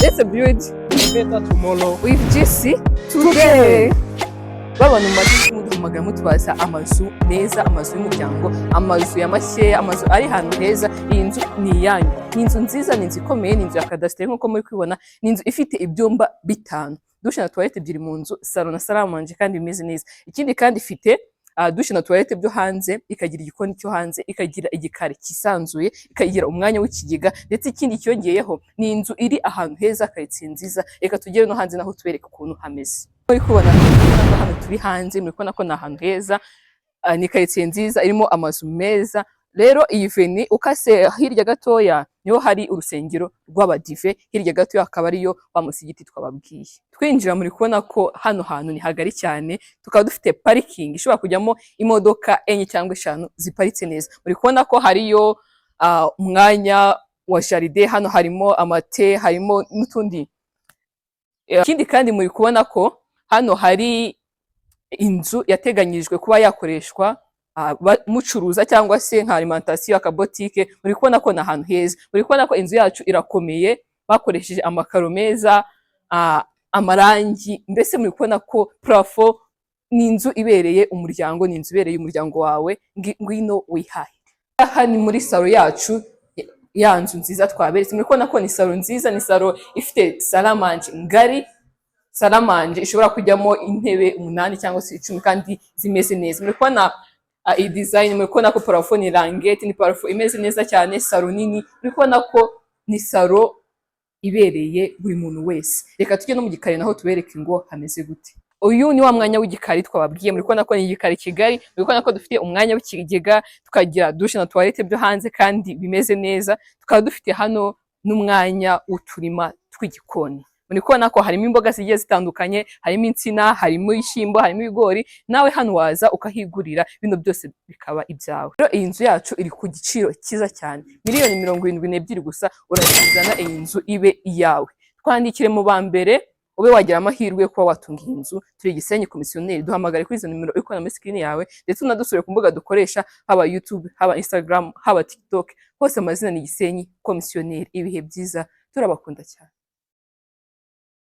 Let's build better tomorrow with GC today. Babona mumaze muduhamagara mutubaza amazu meza, amazu y'umuryango, amazu ya makeya, amazu ari ahantu heza. Iyi nzu ni iyanyu, ni inzu nziza, ni inzu ikomeye, ni inzu ya kadasitere nk'uko muri kubibona. Ni inzu ifite ibyumba bitanu, douche na toilette ebyiri mu nzu, salon na salle à manger kandi bimeze neza. Ikindi kandi ifite douche na toilette byo hanze, ikagira igikoni cyo hanze, ikagira igikari cyisanzuye, ikagira umwanya w'ikigega. Ndetse ikindi cyongeyeho, ni inzu iri ahantu heza, karitsiye nziza. Reka tugere no hanze naho tubereke ukuntu hameze. Muri kubona ko hano turi hanze, muri kubona ko ni ahantu heza, ni karitsiye nziza irimo amazu meza. Rero iyi avenue ukase hirya gatoya niho hari urusengero rw'Abadive, hirya gatoya hakaba ariyo wa musigiti twababwiye. Twinjira, muri kubona ko hano hantu ni hagari cyane, tukaba dufite parikingi ishobora kujyamo imodoka enye cyangwa eshanu ziparitse neza. Muri kubona ko hariyo umwanya wa jardin, hano harimo amate, harimo n'utundi. Ikindi kandi muri kubona ko hano hari inzu yateganyijwe kuba yakoreshwa mucuruza cyangwa se nka alimentation, akabotike. Muri kubona ko ni ahantu heza. Muri kubona ko inzu yacu irakomeye, bakoresheje amakaro meza, amarangi, mbese muri kubona ko plafond, ni inzu ibereye umuryango, ni inzu ibereye umuryango wawe. Ngwino wihahire. Aha ni muri salon yacu, ya nzu nziza twaberetse. Muri kubona ko ni salon nziza, ni salon ifite salle à manger ngari, salle à manger ishobora kujyamo intebe umunani cyangwa se 10 kandi zimeze neza. Muri kubona iyi design, muri kubona ko plafond ni languette, ni plafond imeze neza cyane. Salon nini, muri kubona ko ni salon ibereye buri muntu wese. Reka tujye no mu gikari naho tubereke ngo hameze gute. Uyu ni wa mwanya w'igikari twababwiye. Muri kubona ko ni igikari kigari, muri kubona ko dufite umwanya w'ikigega, tukagira douche na toilette byo hanze kandi bimeze neza, tukaba dufite hano n'umwanya w'uturima tw'igikoni. Muri kubona ko harimo imboga zigiye zitandukanye, harimo insina, harimo ibishyimbo, harimo ibigori. Nawe hano waza ukahigurira bino byose bikaba ibyawe. Rero iyi nzu yacu iri ku giciro cyiza cyane, miliyoni 72 gusa urazizana, iyi nzu ibe iyawe. Twandikire mu ba mbere ube wagira amahirwe yo kuba watunga iyi nzu. Turi Gisenyi Komisiyoneri. Duhamagare kuri izo nimero uri kubona muri screen yawe, ndetse unadusure ku mbuga dukoresha, haba YouTube, haba Instagram, haba TikTok, hose amazina ni Gisenyi Komisiyoneri. Ibihe byiza, turabakunda cyane.